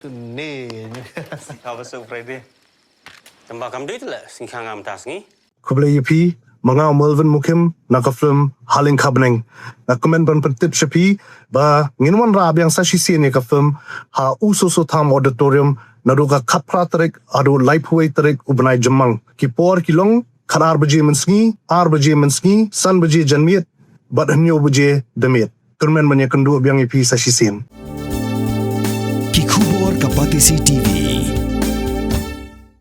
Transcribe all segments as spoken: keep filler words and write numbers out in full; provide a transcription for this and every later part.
Ni. Ka ba su Friday. Tamba kam dei le sing khang am tas ngi. Khublei ïa phi, ma nga u Melvin Mukim, na ka film Haleng Khabneng. Nga kmen ban pyntip sha phi ba ngin wanrah biang sa shisien ïa ka film ha U Soso Tham Auditorium naduh ka khatphra tarik haduh laiphew wei tarik u bnai Jymmang. Ki por ki long khatar baje mynsngi, ar baje mynsngi, san baje janmiet bad hynñiew baje damiet. Kyrmen ban ïakynduh biang ïa phi sa shisien. Ki khubor ka Batesi TV.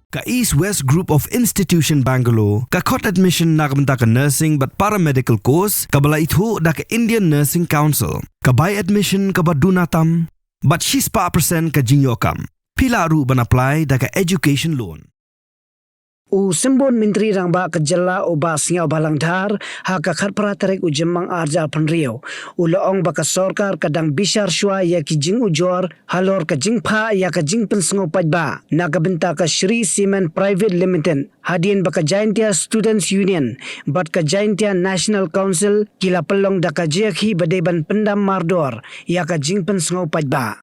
Ka East West Group of Institution Bangalore ka khot admission na ka bynta ka nursing bad paramedical course kaba la ithuh da ka Indian Nursing Council. Ka bai admission kaba duna tam bad shispah percent ka jingïoh kam. Phi lah ruh ban apply da ka education loan. U Symbud Myntri Rangbah ka Jylla u Bah Sniawbhalang Dhar ha ka khatphra tarik u Jymmang arhajar arphew hynriew u la ong ba ka sorkar ka dang bishar shuwa ïa ki jingujor halor ka jingphah ïa ka jingpynsngew paidbah na ka bynta ka Shree Cement Private Limited hadien ba ka Jaintia Students Union bad ka Jaintia National Council ki la pynlong da ka jingïakhih ba dei ban pyndam mardor ïa ka jingpynsngew paidbah.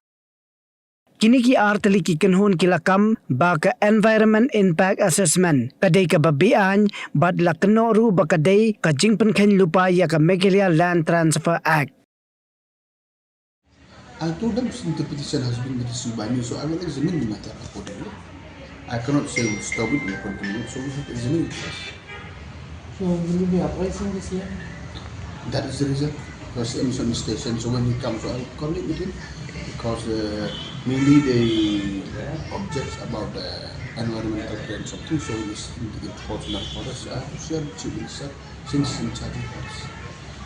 Kine ki ar tylli ki kynhun ki la kam ba ka Environment Impact Assessment ka dei kaba beaiñ bad la kynnoh ruh ba ka dei ka jingpynkheiñ lypa ïa ka Meghalaya Land Transfer Act. I told them since the petition has been issued by me, so I will examine the matter accordingly. I cannot say we'll stop it and continue it, so we have to examine it first. So will you be uprising this year? That is the reason. Because M S M is station, so when he comes, so I'll coordinate with him. Because uh, mainly they object about the environmental clearance something, so it's, it falls under forest. So I have to share with Chief Minister since he's in charge of forest.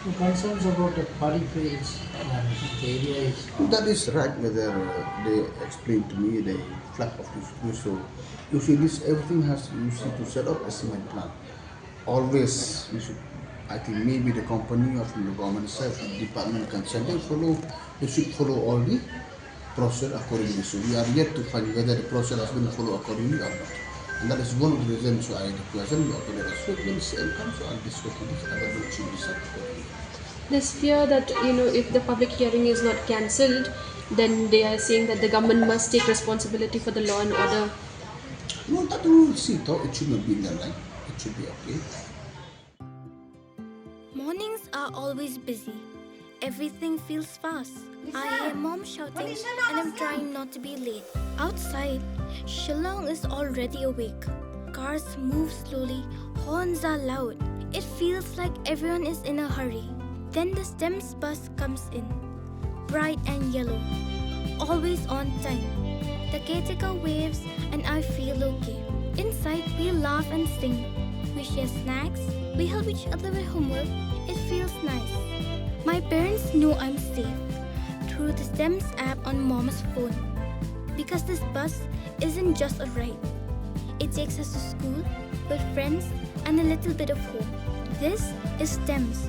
The concerns about the paddy fields and the area is That is right, whether uh, they explain to me the flood of this place. So you see, this everything has you see to set up a cement plant. Always, you should, I think maybe the company or from the government side, the department concerned, they follow, they should follow all the process accordingly. So we are yet to find whether the process has been followed accordingly or not. And that is one of the reasons why I request them to update us. So when C M comes, so I'll discuss with this other chief minister accordingly. There's fear that, you know, if the public hearing is not cancelled, then they are saying that the government must take responsibility for the law and order. No, that we will see, though. It should not be in that line. It should be okay. Mornings are always busy. Everything feels fast. I hear mom shouting and I'm trying not to be late. Outside, Shillong is already awake. Cars move slowly, horns are loud. It feels like everyone is in a hurry. Then the STEMS bus comes in. Bright and yellow. Always on time. The caretaker waves and I feel okay. Inside, we laugh and sing. We share snacks. We help each other with homework. It feels nice. My parents know I'm safe through the STEMS app on mom's phone. Because this bus isn't just a ride, it takes us to school, with friends, and a little bit of home. This is STEMS,